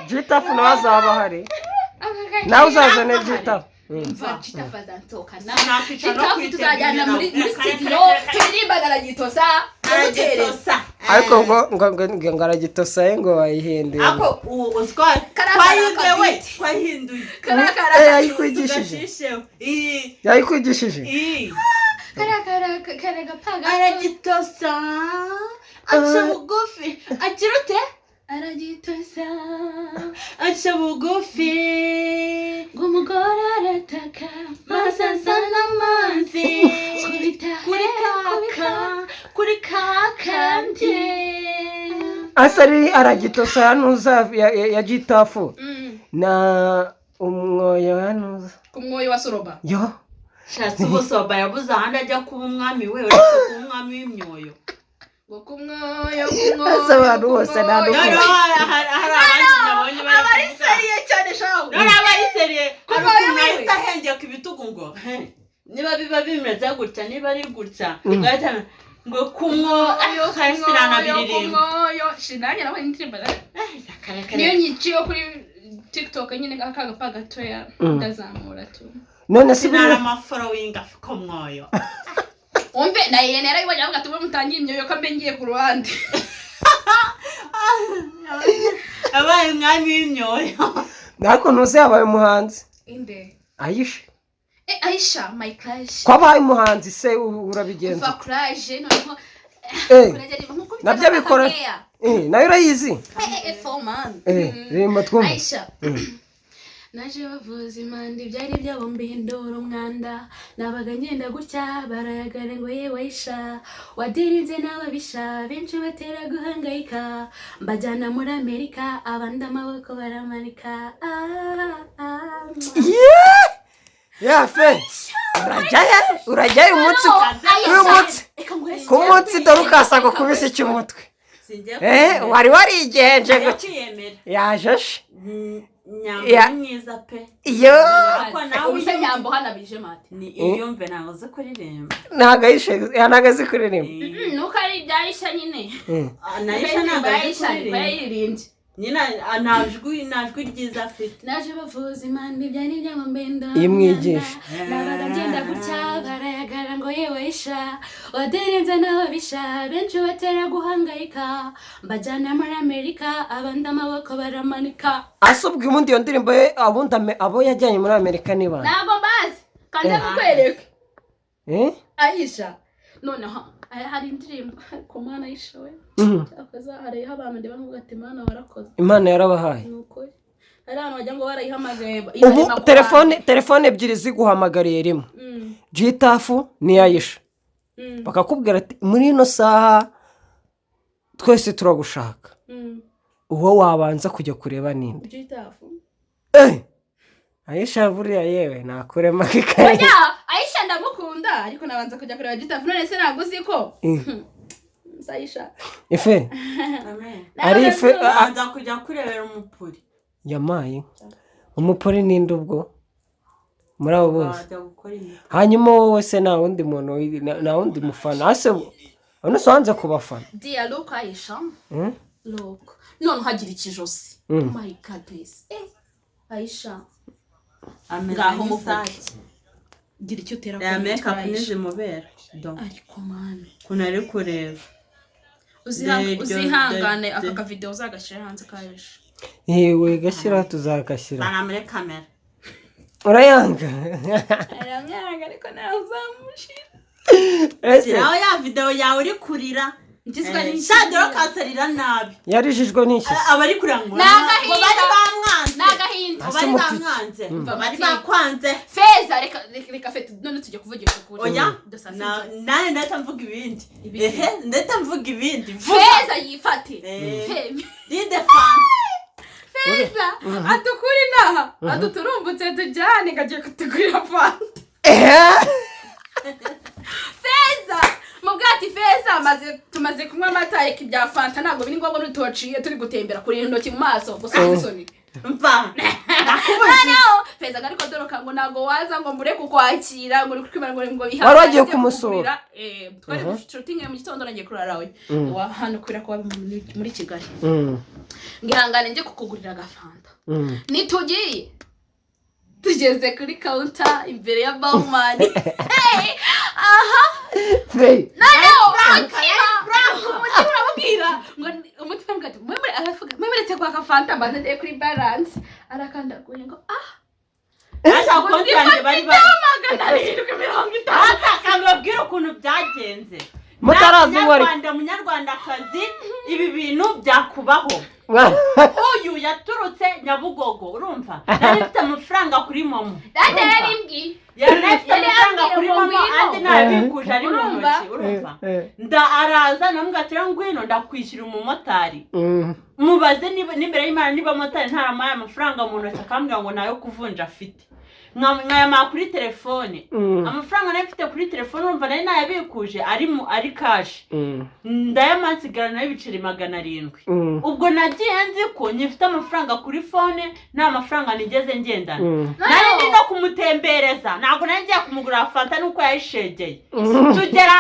Gitafu nawe azaba ahari, nawe uzazane Gitafu. Umva, Gitafu azansohokana. Sinakwicara no Gitafu kwitegura tuzajyana muri nawe. studio turirimbana, aragitosa ndamutereza. Aragitosa. Ariko ngo aragitosa ye, ngo wayihinduye. Ako utwa Kariya twahinduye we. kabiti. Twahinduye. Karakara. Yayikwigishije? Tugashisheho iyi. Yayikwigishije? Iyi. Karakara karagapaga. Aragitosa, aca bugufi, agira ute? Aragitosa. Aca bugufi. Ngo umugore arataka maze azana amazi. Kubita. Kuri kaka, kuri kakandi. Asa ari aragitosa ya nuza ya Gitafu na umwoyo ya nuza. Ku mwoyo wa soroba. Yo. Shatse ubusoba yabuze ahandi ajya kuba umwami we, uretse kuba umwami w'imyoyo. Ngo ku mwoyo, ku mwoyo. Ese abantu bose nta ku mwoyo. Noneho hari abandi nabonye bari Abari kuvuga. sérieux cyane shawu. Noneho abari sérieux, hari Kuva ukuntu yewe. ahita ahengeka ibitugu ngo: "He, niba biba bimeze gutya, niba ari gutya." Ugahita Ngo kumwoyo Kumwoyo, kumwoyo shinanye nabonye indirimbo niyo nyiciye kuri TikTok nyine aka gapa gatoya ndazamura tu. None se sinara amafollowing kumwoyo. Umve na Irene yarabibonye avuga ati mutangiye imyoyo ko mbe ngiye ku ruhande. Abaye umwami w'imyoyo. Nako ntuzi yabaye umuhanzi. Inde? Aisha. Aisha my crush. Ko abaye umuhanzi se urabigenza? Uva courage noneho. Nabyo bikora. Nayo urayizi? Man. Rimba twumva. Aisha. Naje bavuza impanda ibyari byabo mbihindura umwanda, nabaga ngenda gutya barayagara ngo yewe Aisha, wadirinze n'ababisha benshi batera guhangayika, mbajyana muri Amerika abandi amaboko baramanika. Yeah fe urajyayo umunsi uyu munsi ku munsi dore ukasa gukubise icy'umutwe. Wari warigenje ngo yaje Nyambo mwiza pe. Iyo ubuse Nyambo hanabije mate. Ni iyumve ntabwo uzi kuririmba. Ntabwo ayishe ntabwo azi kuririmba. Nuko ari ibya Aisha nyine. Aisha ntabwo azi kuririmba. Nyine nta jwi ryiza afite. Naje bavuza impanda ibyari byabo mbenda. Imwigisha. Nabaga ngenda gutya barayagara ngo yewe Aisha, wadirinze n'ababisha benshi batera guhangayika, mbajyana muri Amerika abandi amaboko baramanika. Asubwe ubundi iyo ndirimbo ye abundi abo yajyanye muri Amerika ni bande? Ntabwo mbazi kandi kukwereka. Aisha noneho hari indirimbo ku mwana Aisha we cyakoze hariho abantu ndeba nkuvuga ati Imana warakoze. Imana yarabahaye. Ni ukuri hari abantu bajya ngo barayihamagaye. Ubu telefone ebyiri ziguhamagariye rimwe, Gitafu ni Aisha, bakakubwira ati muri ino saha twese turagushaka, uwo wabanza kujya kureba ninde? Gitafu. Aisha buriya yewe nakurema kikaye. Aisha ndamukunda ariko nabanza kujya kureba Gitafu none se ntabwo uzi ko Aisha ife ari ife nabanza kujya kurebera umupuri. Yamaye umupuri ninde ubwo muri abo bose? Hanyuma wowe se nta wundi muntu nta wundi mufana ase none se wanze kubafana? Dear look Aisha, look none hagira ikijosi. My goodness. Aisha ngaho muvuge gira icyo utera kuri make up nizimubera ariko man kuntu ari kureba uzihangane aka ka video uzagashyira hanze ka Aisha. Yewe gashyira tuzagashyira bana muri kamera. Urayanga aramyanga ariko nawe uzamushira. Shyiraho ya video yawe uri kurira Shadoro kasarira nabi. Yarijijwe n'iki? Abari kurira ngo bari bamwanze. Nagahinda. Bari bamwanze. Bari bakwanze. Feza reka reka fete none tujye kuvugisha ukuri. Oya. Nane ndata mvuga ibindi. Ehe ndata mvuga ibindi. Feza yifate. Dide fan. Feza atukuri naha aduturumbutse tujyane ngagiye kutugurira fanta. Feza mubwati Feza maze tumaze kunywa amata reka ibya fanta ntabwo biri ngombwa n'utuwaciye turi gutembera kuri intoki mu maso gusa isoni. Mva ndakubajije Feza ariko doroka ngo ntabwo waza ngo mbure kukwakira ngo uri kwimara ngo biha. Wari wagiye kumusura? Twari shooting mu gitondo nagiye kurara we wa hano kubera ko muri Kigali. Ngihangane nje kukugurira agafanta. Nitugiye tugeze kuri counter imbere ya Bauman. Aha. Noneho umutima uramubwira ngo umutima uramubwira ati mwe kwaka fanta mbanze ndeye kuri balance arakandaguye ngo ah konti yanjye bari bari 750. Akababwira ukuntu byagenze. Mutarazi ngo Munyarwanda munyarwandakazi ibi bintu byakubaho. Uyu yaturutse Nyabugogo urumva nari mfite amafaranga kuri momo. Dada yarimbwiye. Yari afite amafaranga kuri momo andi nabikuje ari mu ntoki urumva. Nda araza namubwira ati ngwino ndakwishyura umumotari. Mubaze niba n'imbere y'Imana niba motari ntaramuhaye amafaranga mu ntoki akambwira ngo nayo kuvunja afite. Nkayamaha kuri telefone. Amafaranga nari mfite kuri telefone, urumva nari nayabikuje ari cash. Ndayamaha, nsigara nayo ibiceri 700. Ubwo nagiye nzi ko nyifite amafaranga kuri phone, nta mafaranga nigeze ngendana. Nari ndi no kumutembereza, ntabwo nari ngiye kumugurira fanta nuko yayishegeye. Tugera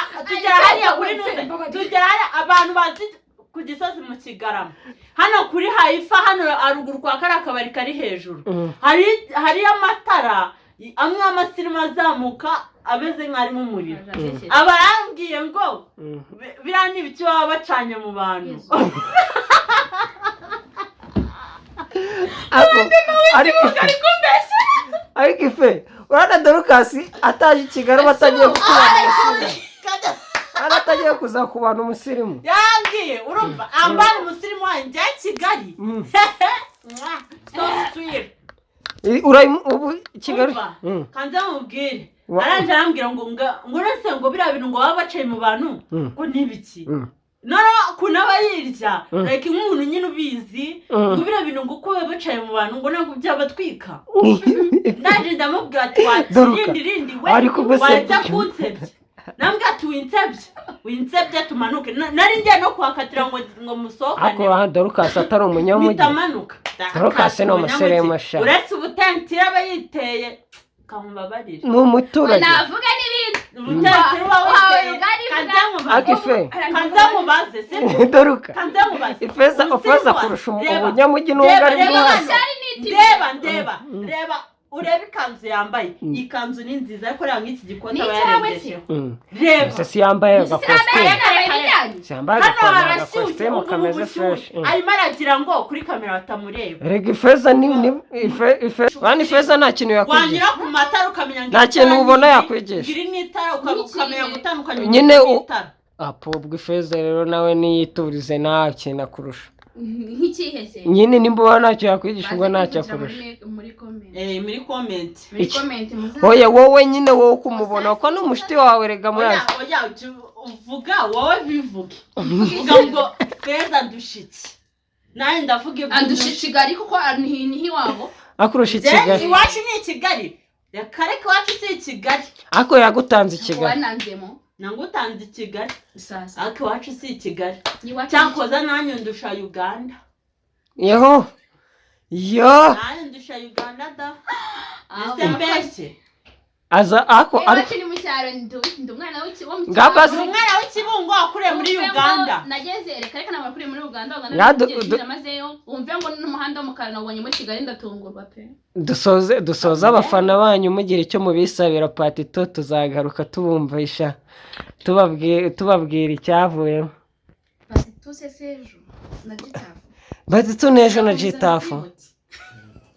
hariya kuri nuze, tugera hariya abantu bazi ku Gisozi mu Kigarama, hano kuri Hayifa, hano haruguru kwa kariya kabari kari hejuru, hariyo amatara amwe y'amasirimu azamuka ameze nk'arimo umuriro. Aba arambwiye ngo biriya ni ibiki baba bacanye mu bantu? Ariko ife, urabona Dorukasi ataje i Kigali aba atagiye kukubana umusirimu, urabona atagiye kuza kubana umusirimu. Yambwiye, urumva ambara umusirimu wanjye ya Kigali. Mwah, so sweet. Ubu i Kigali Umva, kanze mubwire. Aranje arambwira ngo uretse ngo biriya bintu ngo baba bacaye mu bantu ngo ni ibiki? Noneho ukuntu aba yirya, like nk'umuntu nyine ubizi, ngo biriya bintu ngo uko baba bacaye mu bantu ngo ntabwo byabatwika. Ndaje ndamubwira ati Doruka. Wakirindi rindi we, Ariko ubwo se- wajya kunsebya. Nambwira ati winsebye, winsebye, tumanuke. Nari ngiye no kuhakatira ngo musohokane. Ariko aha Dorukasi atari umunyamujyi. Bitamanuka. Dorukasi ni umusirimu sha. Uretse ubutentire aba yiteye, kamubabarire. Ni umuturage. Navuga n'ibindi. Ubutentire uba Wawe witeye. rugari Kanze mubaze. Ariko ife Kanze mubaze, sibyo? Doruka, Kanze mubaze. Ifeza Umusirimu ufeza kurusha reba. ubunyamujyi n'ubwo Reba, ari reba bwo hano. hano. Cyari niti. Ndeba, ndeba, reba, urebe ikanzu yambaye. Iyi kanzu ni nziza, ariko reba nk'iki gikoti Ni aba icyawe yarengejeho. se? Reba. Ese si yambaye agakositimu? Yambaye. Si yambaye Hano harashyushye, agakositimu ubu kameze bushyuhe. fresh? Arimo aragira ngo kuri kamera batamureba. Erega ifeza ni ife bana, ifeza nta kintu yakwigisha. Wanyura ku matara ukamenya ngo Nta iri kintu tara ubona ni iri, yakwigisha. ngo iri ni itara, Ni ukamenya ikihe? gutandukanya Nyine umuriro n'itara. Apo ubwo ifeza rero nawe niyiturize, nta kintu akurusha. Nk'ikihe se? Nyine nimba ubona ntacyo yakwigisha, ubwo ntacyo Baze akurusha. kuvugira muri comment. Muri comment. Muri Iki? comment muza. Oya, wowe nyine, wowe ukumubona kuko ni umushuti wawe rega. Oya. Murazi. Oya, uvuga wowe, bivuge, uvuga ngo feza ndushiki, nanjye ndavuga ibyo Andusha i undusha. Kigali kuko ni iwabo. Akurusha i Njye Kigali. iwacu ni i Kigali? Reka reka, iwacu si i Kigali. Ariko yagutanze i Kigali. Wananzemo. Nangutanze i Kigali. Sasa. Ariko iwacu si i Kigali. Iwacu. Cyakoza nanjye ndusha Uganda. Yeho yo. Nanjye ndusha Uganda da. Ah, Ese mbeshye? Aza ako ariko Iwacu ni mu cyaro, ndi umwana wo mu Ngaba cyaro. Uri umwana w'Ikibungo wakuriye muri Wumve ngo Uganda. Nageze, reka reka, ntabwo nakuriye muri Uganda. Uganda nagiye namazeyo, wumve ngo n'umuhanda w'umukara nawubonye muri Kigali, ndatungurwa pe. Dusoze abafana banyu mugira icyo mubisabira. Part two tuzagaruka tubumvisha, tubabwira icyavuyemo. Part two se sejo na gitafu. Part two n'ejo na Gitafu.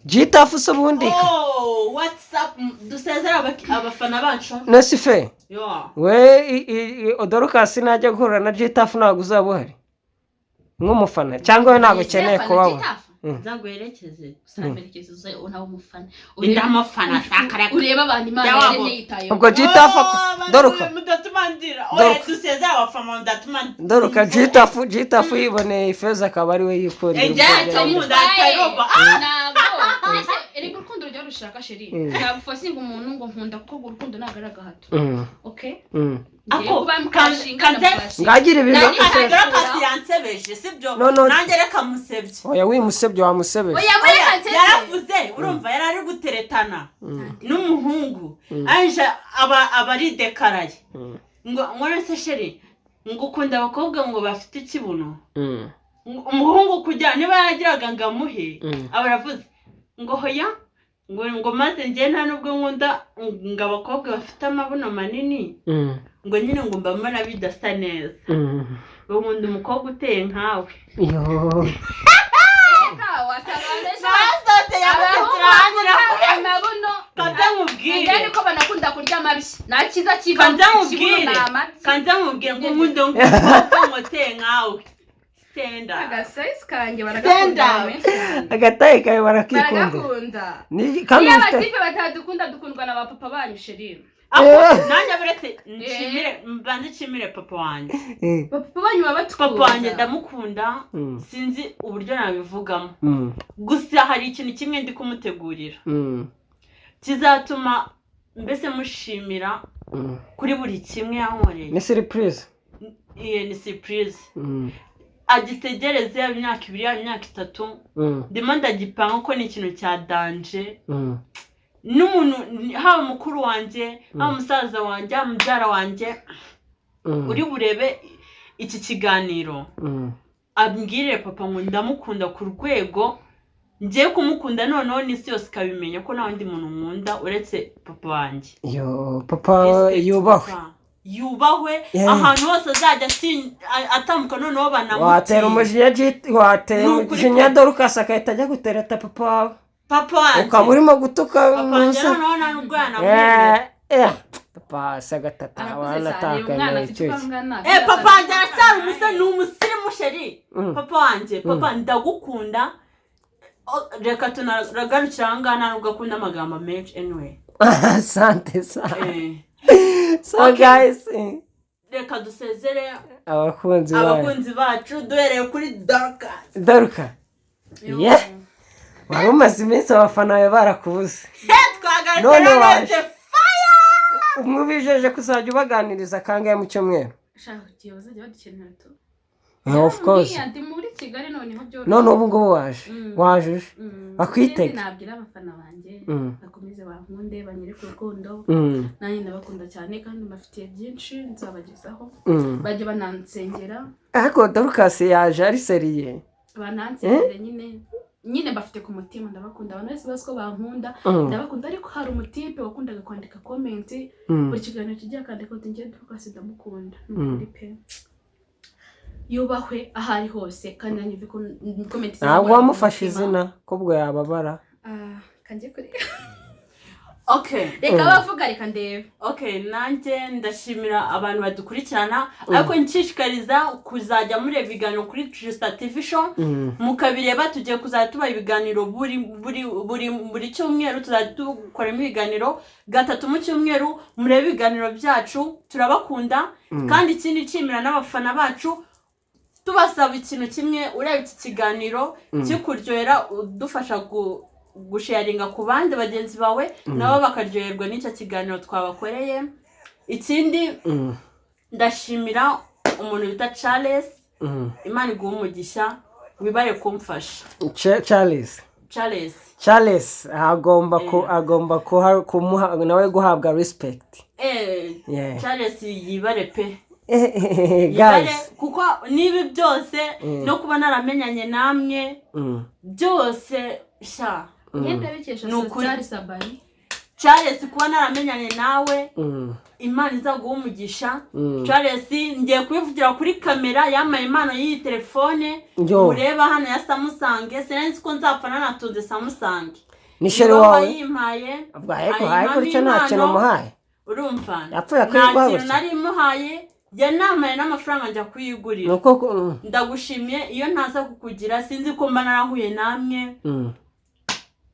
Gitafu se ubundi? Oh, what's up? Dusezere abafana bacu. Nasife. Yo. We Dorukasi najya guhura na Gitafu ntabwo uzaba uhari nk'umufana, cyangwa we ntabwo ukeneye kubabona? Nzaguherekeze. Uzamerekeza, ntawe umufana. Ndamufana sakaraka. Ureba abantu Imana Jya wabo. yaremye yitayeho. Ubwo Gitafu Doruka. Mudatuma ndira. Oya. Doruka. Dusezere abafana, mudatuma ndira. Doruka, Gitafu yiboneye ifeza akaba ari we yikundira. Eh, Ubwo jya- byari- nkunda ataroba. Ah! Ntabwo ese erega urukundo rujya rushaka chéri. Ntabwo uforcinga umuntu ngo nkunda, kuko urukundo ntabwo ari agahato. Okay. Ngiye Ako, kuba mukurushinga, ndamukurushinga. Ngagira ibintu Nari- ifeza. Dorukasi yansebeje, sibyo? No, no. Nanjye reka musebye. Oya, wimusebye, wamusebeje. Oya, Oya, mureka nsetse. yaravuze, urumva yari ari guteretana n'umuhungu, aje aba aridekaraye ngo none chéri, ngo ukunda abakobwa ngo bafite ikibuno. Ngo umuhungu kugira niba yaragiraga ngo amuhe, aba aravuze ngo hoya, ngo maze njye nta nubwo nkunda ngo abakobwa bafite amabuno manini, ngo nyine ngo mba mbona bidasa neza, ngo nkunda umukobwa uteye nkawe. Yo. Reka, wasanga mbese Nasohotse yavuze abahungu turahanyura. bakunda amabuno. Kanze nkubwire. Njye niko banakunda kurya amabyi, nta cyiza kiva Kanze mu kibuno. nkubwire. Ni amabyi. Kanze nkubwire ngo nkunda umukobwa ngo uteye nkawe, senda. Agasayizi kanjye Senda. baragakunda menshi cyane. Agataye kawe barakikundira. Baragakunda. Kandi Iyo ufite abatipe batadukunda, dukundwa na ba papa banyu, chéri. Ako, Eh. nanjye buretse nshimire, mbanze nshimire papa wanjye. Papa banyu baba batukunda. Papa wanjye ndamukunda. Sinzi uburyo nabivugamo, gusa hari ikintu kimwe ndi kumutegurira. Kizatuma mbese mushimira kuri buri kimwe yankoreye. Ni surprise. Iyo ni surprise. Agitegereze, yaba imyaka 2, yaba imyaka 3. Ndimo ndagipanga ko ni ikintu cya danger. N'umuntu, haba mukuru wanjye, haba musaza wanjye, haba mubyara wanjye uri burebe iki kiganiro, abwire papa ngo ndamukunda ku rwego ngiye kumukunda noneho n'isi yose ikabimenya ko nta wundi muntu nkunda uretse papa wanjye. Yo, papa. Respect. Yubahwe. Papa. Yubahwe. Ahantu hose azajya atambuka noneho Watera banamutinya. umujinya watera Ni ukuri umujinya pe. Dorcas agahita ajya gutereta papa wawe. Papa wanjye. Ukaba urimo gutuka Papa wanjye. musa. Noneho nta nubwo yanamwemera. Papa se gatata. Arakuze cyane, umwana Wanatakana afite uko icyuki. angana. Papa wanjye aracyari umusore, ni umusirimu, chéri. Papa wanjye, papa, ndagukunda. Oh, reka tunagarukira aha ngaha, nta nubwo akunda amagambo menshi anyway. Asante sana. So Okay. guys, Reka dusezere abakunzi bayo. Abakunzi bacu, duhereye kuri Dorcas. Doruka, yeah, wari umaze iminsi abafana bawe barakubuze. Twagarutse. None None waje. Umwe ubijeje kuzajya ubaganiriza kangahe mu cyumweru? Shaka igihe bazajya badukenera tu. Of course. Buriya ndi muri Kigali noneho byoroshye. None ubu ngubu waje. Waje uje. Bakwitege. Ikindi nabwira abafana banjye, bakomeze bankunde, banyereke urukundo. Nanjye ndabakunda cyane kandi mbafitiye byinshi nzabagezaho. Bajye banansengera. Ariko Dorcas yaje ari sérieux. Banansengere nyine mbafite ku mutima, ndabakunda. Abantu bose bazi ko bankunda. Ndabakunda, ariko hari umutipe wakundaga kwandika comment buri kiganiro kigiye, akandika uti: "Njye Dorcas ndamukunda." Ni ukuri pe, yubahwe aho ari hose, kandi nanjye mve ko comment Ntabwo zimuri ku wamufashe mutima. izina ko ubwo yababara. Ah, kanjye kuri Okay. Reka bavuga, reka ndebe. Okay, nanjye ndashimira abantu badukurikirana, ariko nshishikariza kuzajya mureba ibiganiro kuri Trista TV Show. Mukabireba, tugiye kuzajya tubaha ibiganiro buri cyumweru, tuzajya dukoramo ibiganiro gatatu mu cyumweru. Murebe ibiganiro byacu, turabakunda. Kandi ikindi, nshimira n'abafana bacu, tubasaba ikintu kimwe: ureba iki kiganiro kikuryohera, udufasha gusharinga ku bandi bagenzi bawe, nabo bakaryoherwa n'icyo kiganiro twabakoreye. Ikindi, ndashimira umuntu bita Charles. Imana iguha umugisha, wibare kumfasha. Charles. Charles. Charles agomba agomba kumuha nawe guhabwa respect. Charles yibare pe. Yibare. Guys. Kuko n'ibi byose no kuba naramenyanye namwe byose sha. Ngenda bikesha Ni ukuri. Star Sabari. Charles, kuba naramenyanye nawe, Imana izaguha umugisha. Charles, ngiye kubivugira kuri kamera, yamaye impano y'iyi telefone Yo. mureba hano ya Samsung. Sinzi ko nzapfa nanatunze Samsung. Ni chéri Niwe wawe. wayimpaye. Ubwo ariko Ayimpamo ariko icyo nta kintu impano. umuhaye. Urumva, Yapfuye nta akayiguha kintu gutya. nari muhaye, yanamaye n'amafaranga njya kuyigurira. Ni uko Ndagushimiye, iyo ntaza kukugira sinzi ko mba narahuye namwe.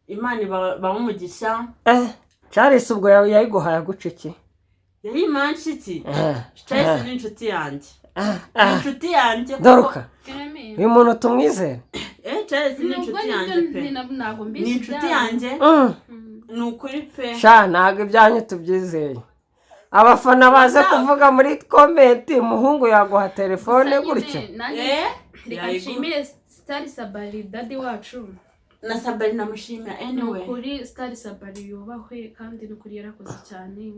Imana ibahe umugisha. Charles ubwo yayiguhaye aguca iki? Yayimpaye inshuti. Charles ni inshuti yanjye. Ni inshuti yanjye Doruka, uyu muntu tumwizere? Charles ni inshuti yanjye pe. Ntabwo mbizi. Ni inshuti yanjye. Ni ukuri pe. Sha, ntabwo ibyanyu tubyizeye. Abafana baze kuvuga muri comment: umuhungu yaguha telefone gutya? Reka Yayiguha. nshimire Star Sabari, daddy wacu. Na Sabari namushimira Ni anyway. ukuri Star Sabari yubahwe, kandi ni ukuri yarakoze cyane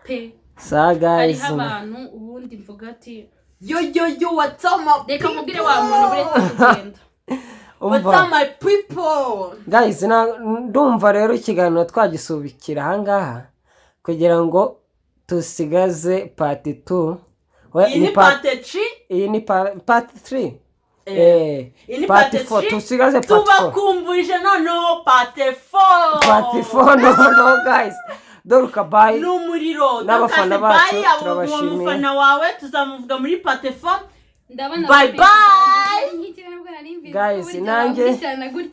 pe. Sa guys. Hariho abantu ubundi mvuga ati Yo yo yo, what's up my reka nkubwire wa muntu, uretse kugenda. What's Umva up my people. Guys, ndumva rero ikiganiro twagisubikira ahangaha kugira ngo tusigaze part 2. Iyi ni part 3. Iyi ni part 3. Iyi ni part part 4. 3. Tusigaze part 4. Tubakumbuje noneho part 4. Part 4. No guys, Doruka, bye. Ni umuriro. N'abafana Dorcas, bacu, bye. Abo uwo turabashimiye. mufana wawe tuzamuvuga muri part 4. Ndabona. Bye bye. Guys, nanjye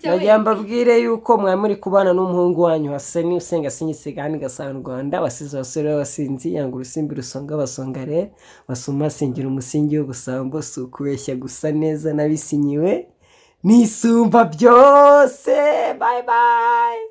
nagira mbabwire yuko mwari muri kubana n'umuhungu wanyu Haseni usenga sinyisiga hano Gasabo Rwanda, wasize abasore b'abasinzi, yanga urusimbi rusonga basonga rero basuma singira umusingi w'ubusambo, si ukubeshya gusa neza nabisinyiwe n'isumba byose. Bye bye.